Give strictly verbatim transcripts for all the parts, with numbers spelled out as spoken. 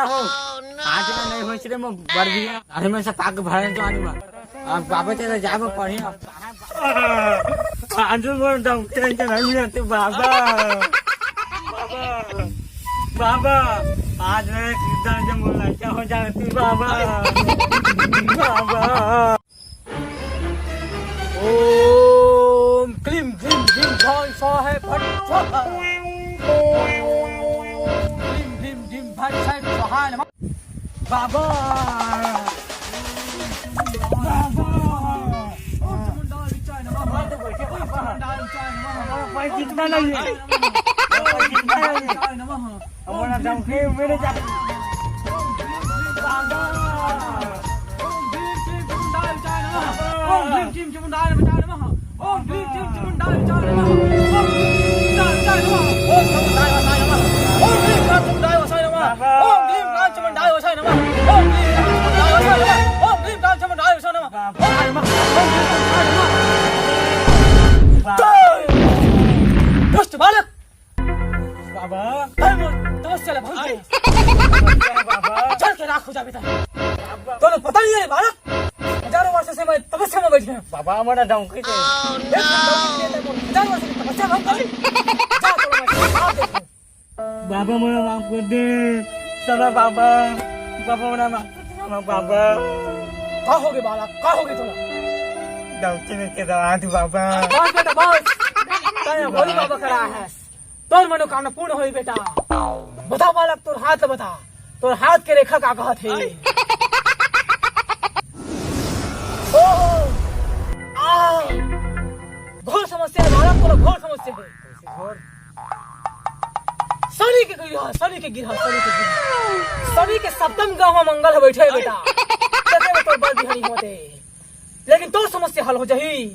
आज ना नहीं होइस रे, मैं बर दिया। अरे, मैं से पाक भरे तो आनी बा। अब बाबा तेरा जाबो पढ़े। आज मोर डॉक्टर के नहीं मिलते बाबा। बाबा, बाबा, आज मैं एकदम से मोर लड़का हो जाती बाबा। बाबा। ओम क्लीम भीम भीम भाई स्वाहा फट स्वाहा। क्लीम भीम भीम भाई साहब स्वाहा नमः। बाबा। बाबा। ओम चामुंडा विचाय नमः। ओम चामुंडा विचाय नमः। भाई, कितना नहीं है? ओम चामुंडा विचाय नमः। हमारा डंके मेरे जा। ओम भीम भीम चामुंडाय विचाय नमः। ओम भीम भीम चामुंडाय विचाय नमः। ओम भीम भीम चामुंडाय विचाय नमः। ओम भीम भीम चामुंडाय विचाय नमः। ओम भीम भीम चामुंडाय विचाय नमः। ओम भीम भीम चामुंडाय विचाय नमः। ओम भीम भीम चामुंडाय विचाय नमः। ओम भीम भीम चामुंडाय विचाय नमः। दुष्ट बालक, बाबा। तै मोर तपस्या ला भंग करे। बाबा। जल के राख हो जाबे तै। बाबा। तोला पता नहीं है बालक, हजारों वर्ष से मैं तपस्या में बैठ गया। बाबा, हमारा डंके से। एक दिन डंके से तै मोर हजार वर्ष की तपस्या भंग कर दी। जा, तोला मैं श्राप देता हूँ। बाबा, मोला माफ कर दे। चला बाबा, बाबा, मोला माफ कर दे, बाबा। का होगे बालक, का होगे तोला? डंके में के दवा दे बाबा। बस बेटा, बस। तै भोले बाबा करा है। तोर मनोकामना पूर्ण होई बेटा। बता बालक, तोर हाथ बता, तोर हाथ के रेखा का कहत हे? ओहो! आ! घोर समस्या है बालक, तोला घोर समस्या है। शनि के गिरह, शनि के गिरह, शनि के गिरह। शनि के सप्तम ग्रह में मंगल ह बैठे हे बेटा। तेकर में तोर बर बिहानी होते। लेकिन तोर समस्या हल हो जाही।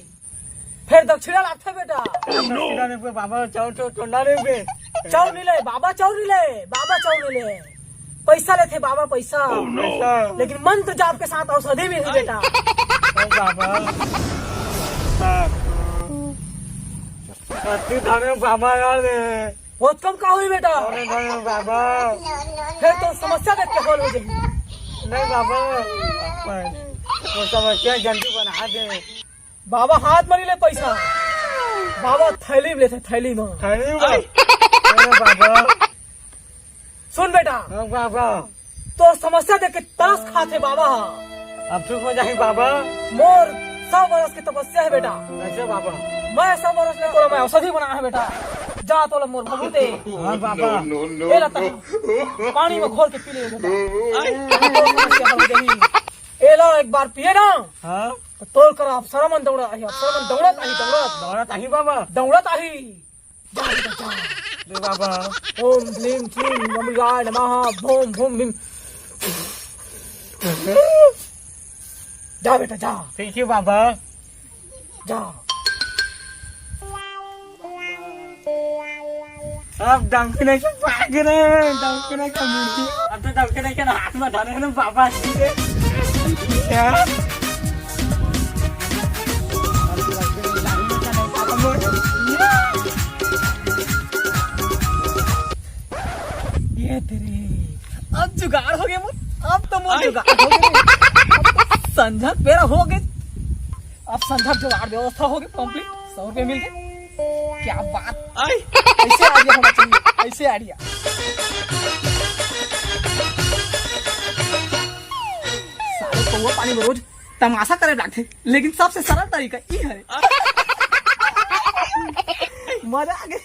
फेर दक्षिणा लागथे बेटा। दक्षिणा नहीं बे बाबा, चाउर, चाउर, चाउर ना नहीं बे। चाउर नहीं ले बाबा, चाउर नहीं ले बाबा, चाउर नहीं ले। पैसा लेथे बाबा, पैसा। पैसा। लेकिन मंत्र जाप के साथ औषधि मिलही बेटा। ओ बाबा। हाँ। अति धन बाबा यार। बहुत कम का होई बेटा। अरे धन बाबा। फेर तो समस्या देख के हल हो जाही। नहीं बाबा, वो समस्या जल्दी बना दे। बाबा हाथ म नइ ले पइसा, बाबा थैली म लेथे, थैली म। थैली म? अरे बाबा। सुन बेटा। हाँ बाबा। तोर समस्या देख के तरस खाथे बाबा ह। अब ठीक हो जाही बाबा। मोर सौ बरस के तपस्या हे बेटा। कैसे बाबा? मैं सौ बरस में तोला मैं औषधि बनाय हे बेटा। जा तोला मोर भभूत दे। हाँ बाबा। ए ला तहूँ पानी में घोर के पी ले बेटा। तोर समस्या हल हो जाही। ए ला एक बार पिए ना। हाँ। त तोर करा अप्सरा मन दौड़त आही, अप्सरा मन दौड़त आही, दौड़त। दौड़त आही बाबा। दौड़त आही। जा बेटा, जा। दे बाबा। ओम क्लीम क्लीम अम्बिकाय नमः, भोम भोम भीम। जा बेटा, जा। Thank you बाबा। जा। अब डंकने के भाग रे, डंकने का मुर्गी। अब तो डंकने के हाथ में धरे हैं ना बाबा जी के। क्या? ये तेरे, अब जुगाड़ हो गए मोर, अब तो मोर जुगाड़ हो गए। अब तो संझा बेरा हो गए। अब संझा जुगाड़ व्यवस्था हो गई complete, सौ रुपये मिल गए। क्या बात। आई। ऐसे idea होना चाहिए, ऐसे idea। सारे पौवा पानी में रोज तमाशा करे लागथे, लेकिन सबसे सरल तरीका ई है। मजा आ गया।